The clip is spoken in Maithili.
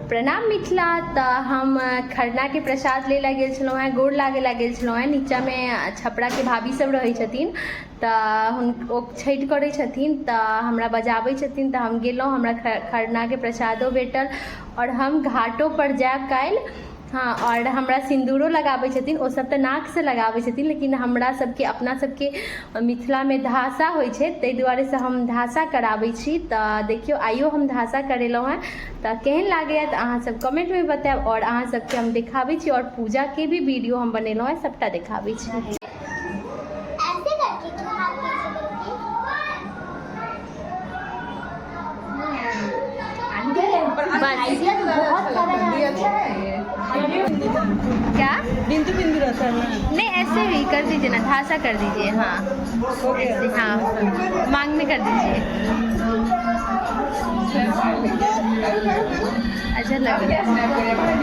प्रणाम मिथिला। तऽ हम खरनाके प्रसाद लै लए गेल छलहुँ हेँ, गोर लागै लए गेल छलहुँ हेँ। नीचाँमे छपराके भाभी सब रहै छथिन, तऽ ओ छठि करै छथिन, तऽ हमरा बजाबै छथिन, तऽ हम गेलहुँ। हमरा खरनाके प्रसादो भेटल आओर हम घाटोपर जायब काल्हि। हँ, आओर हमरा सिन्दूरो लगाबै छथिन। ओसभ तऽ नाकसँ लगाबै छथिन, लेकिन हमरा सभके, अपना सभके मिथिलामे धासा होइ छै, ताहि दुआरेसँ हम धासा कराबै छी। तऽ देखियौ, आइयो हम धासा करेलहुँ हेँ। तऽ केहन लागैए तऽ अहाँसभ कमेंटमे बतायब। आओर अहाँ सभके हम देखाबै छी, आओर पूजाके भी वीडियो हम बनेलहुँ हेँ, सभटा देखाबै छी। ऐसे करके कि हाथ ऐसे करके। बस। आइडिया तो बहुत सारा है। क्या? बिंदु बिंदु रहता है ना। नहीं, ऐसे भी कर दीजिए ना, धासा कर दीजिए। हाँ, ऐसे। हाँ, मांग में कर दीजिए। अच्छा लग रहा है।